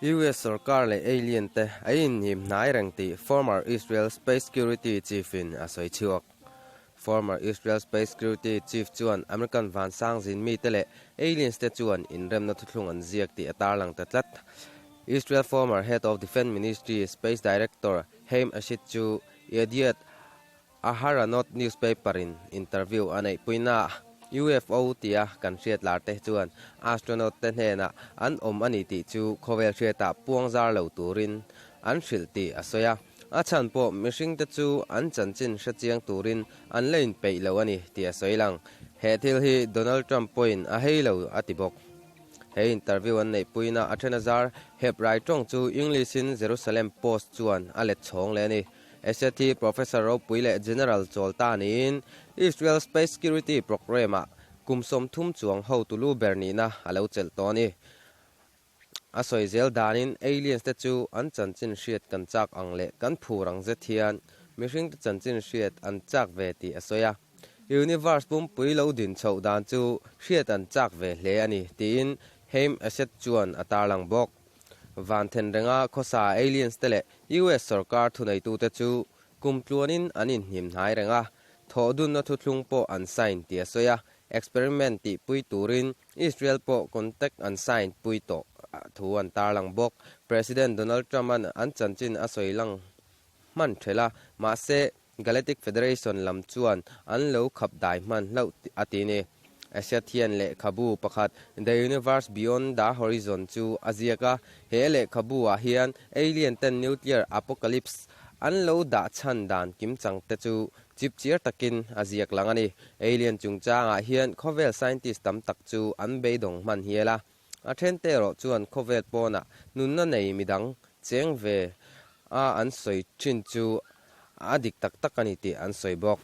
US sorkar leh alien te a inhnim hnai reng tih former Israel Space Security Chief in a sawi chhuak. Former Israel Space Security Chief chuan American vansang zin mite leh aliens te chuan inremna thuthlung an ziak tih a tarlang ta tlat. Israel former Head of Defence Ministry Space Director Haim Ashit chu Yediot Aharonot newspaper in interview a neihpuina UFO tia kan hriat lar te chuan astronaut te hnenah an awm a ni tih chu khawvel hriatah puang zar lo turin an hrilh tih a sawi a. A chhan pawh mihring te chu an chanchin hre chiang turin an la inpeih lo a ni tih a sawi lang. He thil hi Donald Trump pawhin a hei lo a ti bawk. He interview an neihpuina a then a zar Hebrai tawng chu English in Jerusalem Post chuan a let chhawng leh a ni. SAT Professor ropui leh General chawl ta niin Israel Space Security Programme-ah kum 30 chuang hotu lu ber nihna a lo chelh tawh a ni. A sawi zel danin aliens te chu an chanchin hriat kan chak ang leh kan phur ang zet hian mihring te chanchin hriat an chak ve tih a sawi a. Universe pumpui lo din chhoh dan chu hriat an chak ve hle a ni tiin Haim Eshed chuan a tarlang bawk. Van then renga khawsa aliens te leh US sorkar thuneitute chu kum tluanin an inhnim hnai reng a, thawhdunna thuthlung pawh an sign tih a sawi a, experiment tihpui turin Israel pawh contact an sign pui tawh thu an tarlang bawk. President Donald Trump-a'n an chanchin a sawi lang hman ṭhelh a, mahse Galactic Federation lam chuan an lo khap dai hman hlauh a ti ni. Eshet hian lehkhabu pakhat The Universe Beyond the Horizon chu a ziak a, he lehkhabu-ah hian alien ten nuclear apocalypse an lo dah chhan dan kimchang te chu chipchiar takin a ziak lang a ni. Alien chungchangah hian khawvel scientist tam tak chu an beidawng hman hial a, a thente erawh chuan khawvel pawnah nunna nei midang cheng ve a an sawi thin chu a dik tak tak a ni tih an sawi bawk.